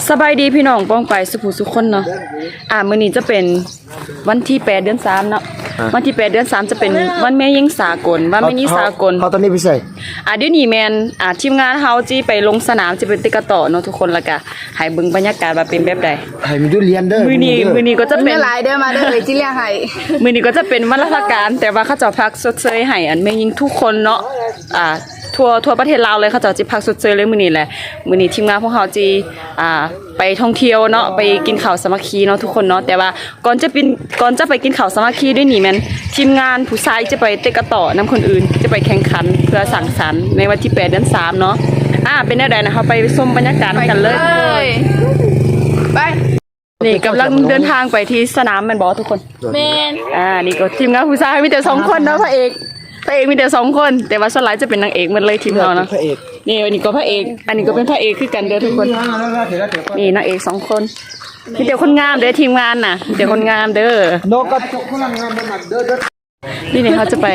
ສະບາຍດີພີ່ນ້ອງປ້ອງປາຍສຸຜູ້ສຸຄົນເນາະ. ອ່າ ມື້ນີ້ຈະເປັນວັນທີແປດເດືອນສາມເນາະ. ອ່າ ວັນທີແປດເດືອນສາມຈະເປັນວັນແມ່ຍິງສາກົນ ວັນແມ່ຍິງສາກົນ. ເຮົາຕອນນີ້ໄປໃສ? ອ່າ ດຽວນີ້ແມ່ນ ອ່າ ທີມງານເຮົາຊິໄປລົງສະໜາມ ຊິໄປເຕະກະຕໍ້ເນາະທຸກຄົນ ແລ້ວກະໃຫ້ເບິ່ງບັນຍາກາດວ່າເປັນແບບໃດ. ໃຫ້ມັນຢູ່ລຽນເດີ ມື້ນີ້ ມື້ນີ້ກໍຈະເປັນ ຫຼາຍເດີ ມາເດີ ເອີຍ ຊິລ້ຽງໃຫ້. ມື້ນີ້ກໍຈະເປັນວັນລາຊະການ ແຕ່ວ່າເຂົາເຈົ້າພັກຊົດເຊີຍໃຫ້ອັນແມ່ຍິງທຸກຄົນເນາະ. ອ່າ ທົ່ວ ທົ່ວປະເທດລາວເລີຍ ເຂົາເຈົ້າຊິພັກຊົດເຊີຍເລີຍມື້ນີ້ແຫຼະ. ມື້ນີ້ທີມງານພວກເຮົາຊິ ອ່າ ໄປທ່ອງທ່ຽວເນາະ ໄປກິນເຂົ້າສາມັກຄີເນາະທຸກຄົນເນາະ. ແຕ່ວ່າກ່ອນຈະປິນ ກ່ອນຈະໄປກິນເຂົ້າສາມັກຄີດ້ວຍນີ້ ແມ່ນທີມງານຜູ້ຊາຍຈະໄປເຕະກະຕໍ້ນຳຄົນອື່ນ ຈະໄປແຂ່ງຂັນເພື່ອສັງສັນໃນວັນທີແປດເດືອນສາມເນາະ. ອ່າ ເປັນແນວໃດນະ ເຮົາໄປຊົມບັນຍາກາດນຳກັນເລີຍ. ໄປ ໄປ. ນີ້ກຳລັງເດີນທາງໄປທີ່ສະໜາມແມ່ນບໍ່ທຸກຄົນ? ແມ່ນ. ອ່າ ນີ້ກໍທີມງານຜູ້ຊາຍມີແຕ່ສອງຄົນເນາະ ພະເອກ ພະເອກມີແຕ່ສອງຄົນ ແຕ່ວ່າສ່ວນຫຼາຍຈະເປັນນາງເອກໝົດເລີຍທີມເຮົາເນາະ. ພະເອກ ນີ້ ອັນນີ້ກໍພະເອກ ອັນນີ້ກໍເປັນພະເອກຄືກັນເດີທຸກຄົນ. ນີ້ນາງເອກສອງຄົນ ມີແຕ່ຄົນງາມເດີທີມງານນະ ມີແຕ່ຄົນງາມເດີ. ນີ້ ນີ້ເຮົາຈະໄປ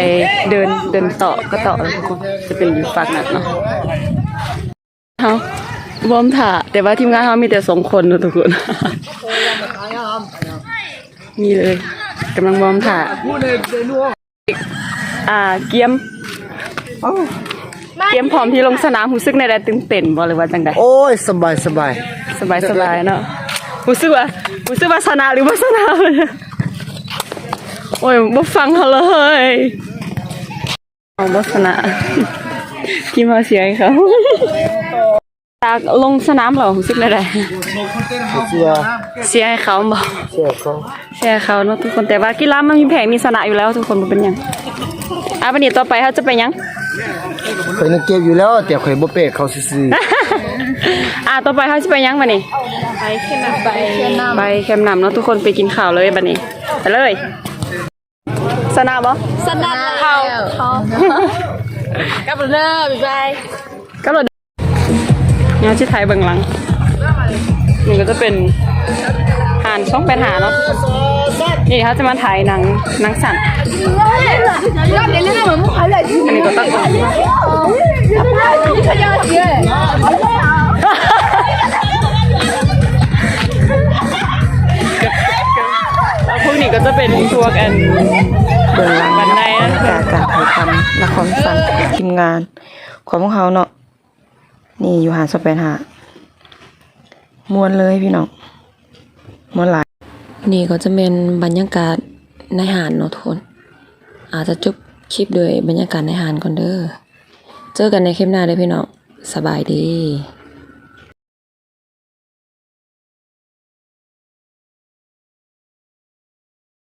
ເດີນ ເດີນເຕາະກະຕໍ້ທຸກຄົນ ຈະເປັນຢູ່ຟາກນັ້ນເນາະ. ເຮົາວອມຖ້າ ແຕ່ວ່າທີມງານເຮົາມີແຕ່ສອງຄົນເນາະທຸກຄົນ. ນີ້ເລີຍ ກຳລັງວອມຖ້າ ອ່າ ກຽມ ກຽມພ້ອມທີ່ລົງສະໜາມ. ຮູ້ສຶກແນວໃດ? ຕື່ນເຕັ້ນບໍ່ ຫຼືວ່າຈັ່ງໃດ? ໂອ້ຍ ສະບາຍ ສະບາຍ ສະບາຍ ສະບາຍເນາະ. ຮູ້ສຶກວ່າ ຮູ້ສຶກວ່າຊະນະ ຫຼືບໍ່ຊະນະ? ໂອ້ຍ ບໍ່ຟັງເຮົາເລີຍ. ເຮົາບໍ່ຊະນະ ທີມເຮົາເສຍໃຫ້ເຂົາ. ຈາກລົງສະໜາມແລ້ວຮູ້ສຶກແນວໃດ? ເສຍ ເສຍໃຫ້ເຂົາບໍ? ເສຍໃຫ້ເຂົາ ເສຍໃຫ້ເຂົາເນາະທຸກຄົນ. ແຕ່ວ່າກິລາມັນມີແພ້ມີຊະນະຢູ່ແລ້ວທຸກຄົນ ບໍ່ເປັນຫຍັງ. ອ່າ ບັດນີ້ຕໍ່ໄປເຮົາຈະໄປຫຍັງ? ຂ້ອຍຍັງເກັບຢູ່ແລ້ວ ແຕ່ຂ້ອຍບໍ່ເປະເຂົາຊື່ໆ. ອ່າ ຕໍ່ໄປເຮົາຊິໄປຫຍັງບັດນີ້? ໄປແຄມນ້ຳ ໄປແຄມນ້ຳເນາະທຸກຄົນ. ໄປກິນເຂົ້າເລີຍບັດນີ້ ໄປເລີຍ. ຊະນະບໍ່? ຊະນະ ເຂົ້າ ເຂົ້າ ກັບເລີຍ ບາຍບາຍ ກັບເລີຍ. ເຮົາຊິຖ່າຍເບື້ອງຫຼັງ. ນີ້ກໍຈະເປັນຮ້ານສອງແປດຫ້າເນາະ. ນີ້ເຮົາຈະມາຖ່າຍໜັງ ໜັງສັ້ນ. ອັນນີ້ກໍຕັດ ພວກນີ້ກໍຈະເປັນພວກອັນ ເບື້ອງຫຼັງ ບັນໄດນະ ການຖ່າຍທຳລະຄອນສັ້ນຂອງທີມງານຂອງພວກເຮົາເນາະ. ນີ້ຢູ່ຮ້ານສອງແປດຫ້າ ມ່ວນເລີຍພີ່ນ້ອງ ມ່ວນຫຼາຍ. ນີ້ກໍຈະແມ່ນບັນຍາກາດໃນຮ້ານເນາະທຸກຄົນ. ອາດຈະຈົບຄລິບດ້ວຍບັນຍາກາດໃນຮ້ານກ່ອນເດີ. ເຈີກັນໃນຄລິບໜ້າເດີພີ່ນ້ອງ. ສະບາຍດີ.